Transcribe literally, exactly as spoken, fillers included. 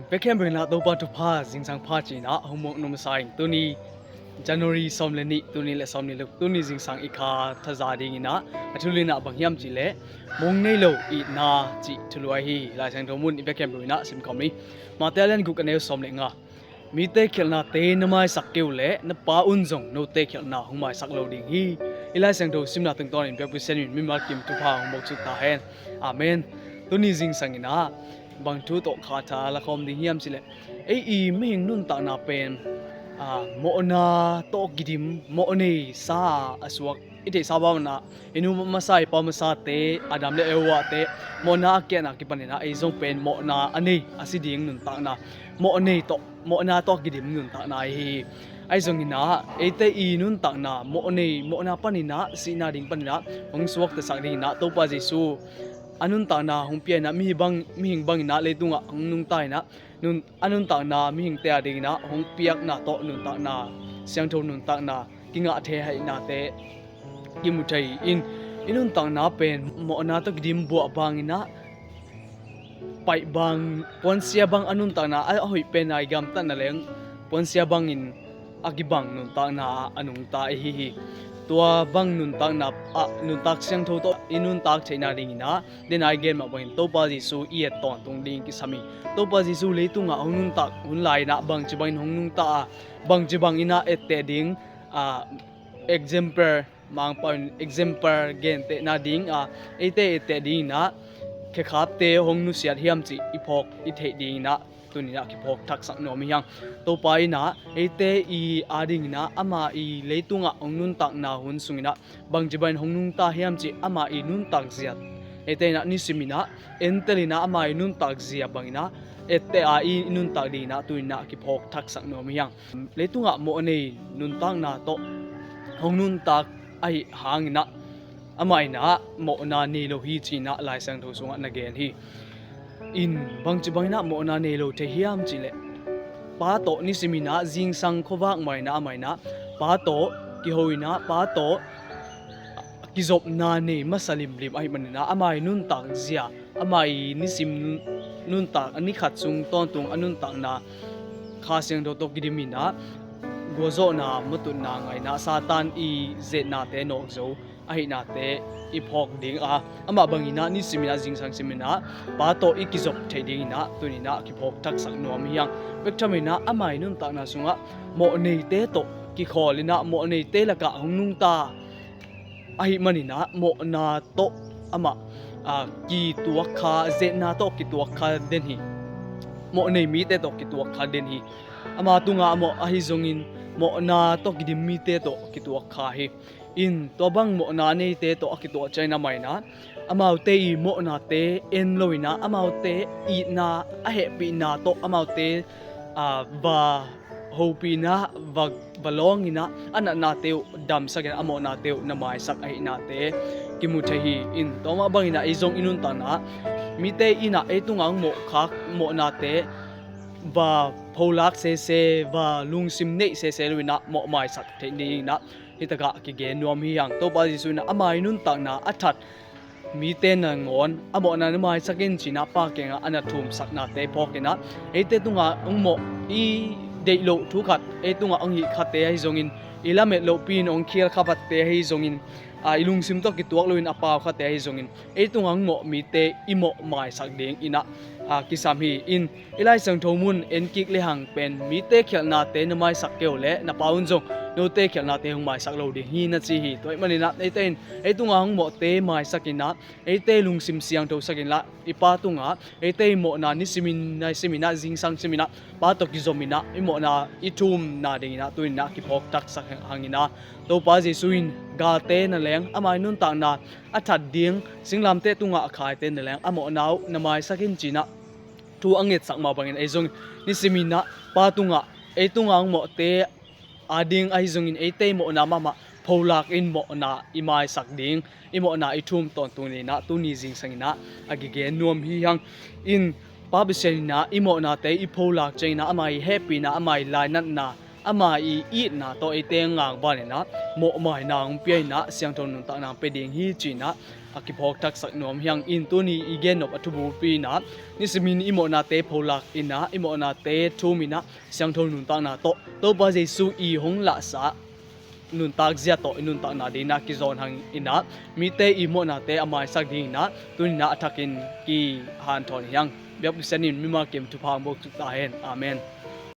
Bethlehem bengna Topa thupha zingsang pha cinah hong muak nuam sa ing. Tuni January sawm le nih, tuni le sawm nih luk, tuni zingsang i kha thaza dinginah a thulin ah bang hiam cihleh mong nei lo itna cih thuluai hi. Lai Siangtho mun i Bethlehem bengna simkhawm hi. Mate a lian guk a neu sawm le nga. Mite khialhnate na maisak kei uh leh na Pa un zong note khialhna hong maisak lo ding hi. I Lai Siangtho simna tungtawnin biakpi sianin mimal kim thupha hong bawksuk ta hen. Amen. Tuni zingsanginah bang thu tawh kha tha lakhawm ding hiam cihleh ei i mihing nuntakna pen mawhna tawh kidim, mawh nei sa a suak i theihsa banginah i nu masa i pa masate Adam le Eva te mawhna a kiatna kipaninah ei zong pen mawhna a nei a si ding nuntakna, mawh nei tawh, mawhna tawh kidim nuntakna i hi hi. Ahi zonginah eite i nuntakna mawh nei, mawhna paninah sihna ding paninah hong suaktasak dinginah Topa Jesu a nuntakna hong pia inah mihing bang, mihing banginah leitungah hong nungta inah nun, a nuntakna mihingte a dinginah hong piakna tawh nuntakna, siangtho nuntakna, kingah thei haihnate kimu thei in i nuntakna pen mawhna tawh kidim buah banginah paih bang, puansia bang a nuntakna a hoih pen a i gamtatna leng puansia bangin a kibang nuntakna ah a nungta i hi hi. Tua bang nuntakna ah nuntak siangtho tawh i nuntak theihna dinginah dena i gen mah bangin Topa Jesu i et tawntung ding kisam hi. Topa Jesu leitungah hong nuntak hun lai-inah bangci bangin hong nungta a, bangci banginah etteh ding a, example, Mangpau in example gentehna ding a, eite etteh dinginah khekhapte hong nusiat hiam cih i phawk i theih dinginah tuninah kiphawk thaksak nuam hi hang. Topa inah eite i a dinginah ama i leitungah hong nuntakna hun sunginah bangci bangin hong nungta hiam cih ama i nuntak zia, eite inah nisiminah entelinah ama i nuntak zia banginah etteh a i nuntak dinginah tuninah kiphawk thaksak nuam hi hang. Leitungah mawh nei nuntakna tawh hong nuntak ahi hanginah amah inah mawhna nei lo hi cinah Lai Siangtho sungah na gen hi. In bangci banginah mawhna nei lo thei hiam cihleh Pa tawh nisiminah zingsang khuavak mah inah amah inah Pa tawh kiho inah Pa tawh kizopna nei masa limlim ahi maninah ama i nuntak zia, ama i nisim nuntak a nikhat sung tawntung a nuntakna Kha Siangtho tawh kidiminah gualzawhna, mututna ngainah Satan i zetnate nawkzo ahihnate i phawk ding a, amah banginah nisiminah zingsang siminah Pa tawh i kizop theih dinginah tuninah kiphawk thaksak nuam hi hang. Bek thaminah ama i nuntakna sungah mawh neite tawh kikhawlinah mawh neite lakah hong nungta ahi maninah mawhna tawh amah kituak kha, zetna tawh kituak kha den hi. Mawh nei mite tawh kituak kha den hi. Ama tungah a mawh ahi zongin mawhna tawh kidim mite tawh kituak kha hi. In tua bang mawhna neite tawh a kituak ciangin amah inah amaute i mawhnate en loinah amaute itna a hehpihna tawh amaute va hopihna, va, va lawnginah a natnate uh damsakin a mawhnate uh na maisak ahihnate kimu thei hi. In tua mah banginah ei zong i nuntakna mite inah ei tungah hong mawhkhak mawhnate va pholak sese, va lungsim neih sese loinah mawh maisak theih dinginah hitakah kigen nuam hi hang. Topa Jesu inah ama i nuntakna a that mite nangawn a mawhna na maisak in cinah Pa kiangah a na thumsaknate phawkinah eite tungah hong mawh i deih loh thu khat, ei tungah hong hih khate ahi zongin, i lamet lohpi in hong khial kha phatte ahi zongin, i lungsim tawh kituak loin a pau khate ahi zongin ei tungah hong mawh mite i mawh maisak dinginah kisam hi. In i Lai Siangtho mun en kik lehang pen mite khialhnate na maisak kei uh leh na Pa un zong note khialhnate hong maisak lo ding hi na ci hi. Tua ahih maninah eite in ei tungah hong mawhte maisakinah eite lungsim siangtho sakinlah i Pa tungah eite i mawhna nisimin, nisiminah zingsang siminah Pa tawh kizominah i mawhna i thumna dinginah tuninah kiphawk thaksak hanginah Topa Jesu in galte na leng ama i nuntakna a that ding singlamteh tungah a khaite na leng a mawhna uh na maisak in cinah thu a ngetsak mah bangin ei zong nisiminah Pa tungah ei tungah hong mawhte a ding ahi zongin eite i mawhna mahmah pholak in mawhna i maisak ding, i mawhna i thum tawntung dinginah tuni zingsanginah a kigen nuam hi hang. In Pa Pasian inah i mawhnate i pholak cianginah ama i hehpihna, ama i lainatna, ama i itna tawh eite ngangbaninah mawhmaina hong pia inah siangtho nuntakna hong pia ding hi cinah a kiphawk thaksak nuam hi hang. In tuni i gennop a thubupi in ah, nisimin i mawhnate pholak in ah, i mawhnate thum in ah, siangtho nuntakna tawh Topa Jesu i hong lahsa nuntak zia tawh i nuntakna ding in ah kizawn hang in ah, mite i mawhnate a maisak ding in ah tuni in ah a thakin kihanthawn hi hang. Biakpisenin mimal kim thupha hong bawk tuk ta hen. Amen.